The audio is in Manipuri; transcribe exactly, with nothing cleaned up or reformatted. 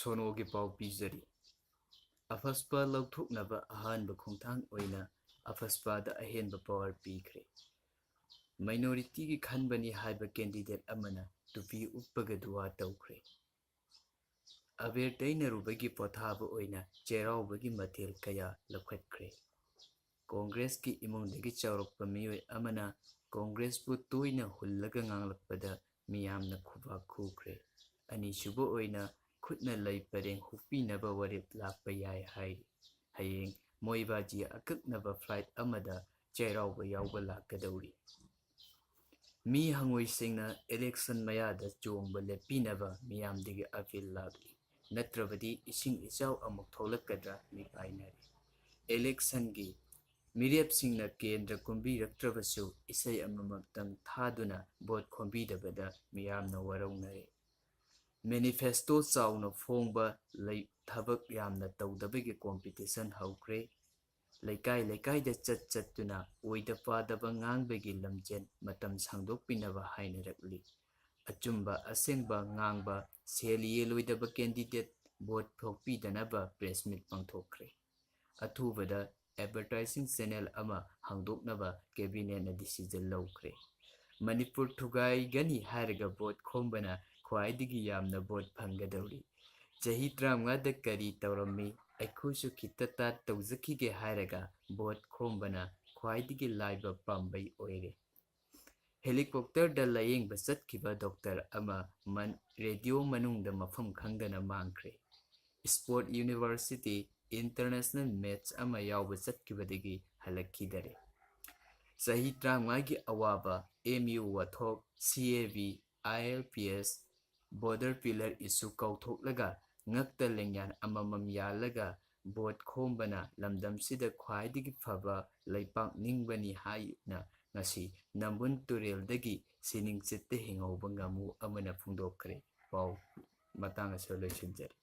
ꯁꯣꯅꯣꯒꯤ ꯄꯥꯎ ꯄꯤꯖꯔꯤ꯫ ꯑꯐꯁꯄꯥ ꯂꯧꯊꯣꯛꯅꯕ ꯑꯍꯥꯟꯕ ꯈꯣꯡꯊꯥꯡ ꯑꯣꯏꯅ ꯑꯐꯁꯄꯥꯗ ꯑꯍꯦꯟꯕ power ꯄꯤꯈ꯭ꯔꯦ꯫ Minorityꯒꯤ ꯈꯟꯕꯅꯤ ꯍꯥꯏꯕ candidate ꯑꯃꯅ ꯇꯨꯄꯤ ꯎꯞꯄꯒ ꯗꯨꯋꯥ ꯇꯧꯈ꯭ꯔꯦ꯫ ꯑꯕꯦꯔ ꯇꯩꯅꯔꯨꯕꯒꯤ ꯄꯣꯊꯥꯕ ꯑꯣꯏꯅ ꯆꯩꯔꯥꯎꯕꯒꯤ ꯃꯊꯦꯜ ꯀꯌꯥ ꯂꯧꯈꯠꯈ꯭ꯔꯦ꯫ ꯀꯣꯡꯒ꯭ꯔꯦꯁꯀꯤ ꯏꯃꯨꯡꯗꯒꯤ ꯆꯥꯎꯔꯛꯄ ꯃꯤꯑꯣꯏ ꯑꯃꯅ ꯀꯣꯡꯒ꯭ꯔꯦꯁꯄꯨ ꯇꯣꯏꯅ ꯍꯨꯜꯂꯒ ꯉꯥꯡꯂꯛꯄꯗ ꯃꯤꯌꯥꯝꯅ ꯈꯨꯕꯥꯛ ꯈꯨꯈ꯭ꯔꯦ꯫ ꯑꯅꯤꯁꯨꯕ ꯑꯣꯏꯅ ꯈꯨꯠꯅ ꯂꯩ ꯄꯔꯦꯡ ꯍꯨꯛꯄꯤꯅꯕ ꯋꯥꯔꯦꯞ ꯂꯥꯛꯄ ꯌꯥꯏ ꯍꯥꯏꯔꯤ꯫ ꯍꯌꯦꯡ ꯃꯣꯏꯕꯥꯖꯤ ꯑꯀꯛꯅꯕ flight ꯑꯃꯗ ꯆꯩꯔꯥꯎꯕ ꯌꯥꯎꯕ ꯂꯥꯛꯀꯗꯧꯔꯤ꯫ ꯃꯤ ꯍꯪꯉꯣꯏꯁꯤꯡꯅ election ꯃꯌꯥꯗ ꯆꯣꯡꯕ ꯂꯦꯞꯄꯤꯅꯕ ꯃꯤꯌꯥꯝꯗꯒꯤ appeal ꯂꯥꯛꯂꯤ꯫ ꯅꯠꯇ꯭ꯔꯕꯗꯤ ꯏꯁꯤꯡ ꯏꯆꯥꯎ ꯑꯃꯨꯛ ꯊꯣꯛꯂꯛꯀꯗ꯭ꯔꯥ ꯃꯤꯄꯥꯏꯅꯔꯤ꯫ Electionꯒꯤ ꯃꯤꯔꯦꯞꯁꯤꯡꯅ ꯀꯦꯟꯗ꯭ꯔ ꯀꯨꯝꯕꯤꯔꯛꯇ꯭ꯔꯕꯁꯨ ꯏꯁꯩ ꯑꯃꯃꯝꯇꯪ ꯊꯥꯗꯨꯅ vote ꯈꯣꯝꯕꯤꯗꯕꯗ ꯃꯤꯌꯥꯝꯅ ꯋꯥꯔꯧꯅꯔꯦ꯫ Manifesto ꯆꯥꯎꯅ ꯐꯣꯡꯕ ꯂꯩ-, ꯊꯕꯛ ꯌꯥꯝꯅ ꯇꯧꯗꯕꯒꯤ competition ꯍꯧꯈ꯭ꯔꯦ꯫ ꯂꯩꯀꯥꯏ ꯂꯩꯀꯥꯏꯗ ꯆꯠ ꯆꯠꯇꯨꯅ ꯑꯣꯏꯗ ꯄꯥꯗꯕ ꯉꯥꯡꯕꯒꯤ ꯂꯝꯖꯦꯜ ꯃꯇꯝ ꯁꯥꯡꯗꯣꯛꯄꯤꯅꯕ ꯍꯥꯏꯅꯔꯛꯂꯤ꯫ ꯑꯆꯨꯝꯕ ꯑꯁꯦꯡꯕ ꯉꯥꯡꯕ, ꯁꯦꯜ ꯌꯦꯜꯂꯣꯏꯗꯕ candidate vote ꯊꯣꯛꯄꯤꯗꯅꯕ press meet ꯄꯥꯡꯊꯣꯛꯈ꯭ꯔꯦ꯫ ꯑꯊꯨꯕꯗ advertising channel ꯑꯃ ꯍꯥꯡꯗꯣꯛꯅꯕ cabinetꯅ decision ꯂꯧꯈ꯭ꯔꯦ꯫ ꯃꯅꯤꯄꯨꯔ ꯊꯨꯒꯥꯏꯒꯅꯤ ꯍꯥꯏꯔꯒ vote ꯈꯣꯝꯕꯅ ꯈ꯭ꯋꯥꯏꯗꯒꯤ ꯌꯥꯝꯅ vote ꯐꯪꯒꯗꯧꯔꯤ꯫ ꯆꯍꯤ ꯇꯔꯥꯃꯉꯥꯗ ꯀꯔꯤ ꯇꯧꯔꯝꯃꯤ, ꯑꯩꯈꯣꯏꯁꯨ ꯈꯤꯇꯇ ꯇꯧꯖꯈꯤꯒꯦ ꯍꯥꯏꯔꯒ vote ꯈꯣꯝꯕꯅ ꯈ꯭ꯋꯥꯏꯗꯒꯤ ꯂꯥꯏꯕ ꯄꯥꯝꯕꯩ ꯑꯣꯏꯔꯦ꯫ Helicopterꯗ ꯂꯥꯌꯦꯡꯕ ꯆꯠꯈꯤꯕ doctor ꯑꯃ ꯃꯟ-, radio ꯃꯅꯨꯡꯗ ꯃꯐꯝ ꯈꯪꯗꯅ ꯃꯥꯡꯈ꯭ꯔꯦ꯫ Sport University international match ꯑꯃ ꯌꯥꯎꯕ ꯆꯠꯈꯤꯕꯗꯒꯤ ꯍꯜꯂꯛꯈꯤꯗꯔꯦ꯫ ꯆꯍꯤ ꯇꯔꯥꯃꯉꯥꯒꯤ ꯑꯋꯥꯕ, M U ꯋꯥꯊꯣꯛ, C A B, I L P S, border pillar issue ꯀꯥꯎꯊꯣꯛꯂꯒ ꯉꯛꯇ ꯂꯦꯡꯌꯥꯟ ꯑꯃꯃꯝ ꯌꯥꯜꯂꯒ vote ꯈꯣꯝꯕꯅ ꯂꯝꯗꯝꯁꯤꯗ ꯈ꯭ꯋꯥꯏꯗꯒꯤ ꯐꯕ ꯂꯩꯄꯥꯛ ꯅꯤꯡꯕꯅꯤ ꯍꯥꯏꯅ ꯉꯁꯤ ꯅꯝꯕꯨꯜ ꯇꯨꯔꯦꯜꯗꯒꯤ ꯁꯤꯅꯤꯡꯆꯤꯠꯇ ꯍꯤꯡꯍꯧꯕ ꯉꯥꯃꯨ ꯑꯃꯅ ꯐꯣꯡꯗꯣꯛꯈ꯭ꯔꯦ꯫ ꯄꯥꯎ ꯃꯇꯥꯡ ꯑꯁꯤꯗ ꯂꯣꯏꯁꯤꯟꯖꯔꯦ꯫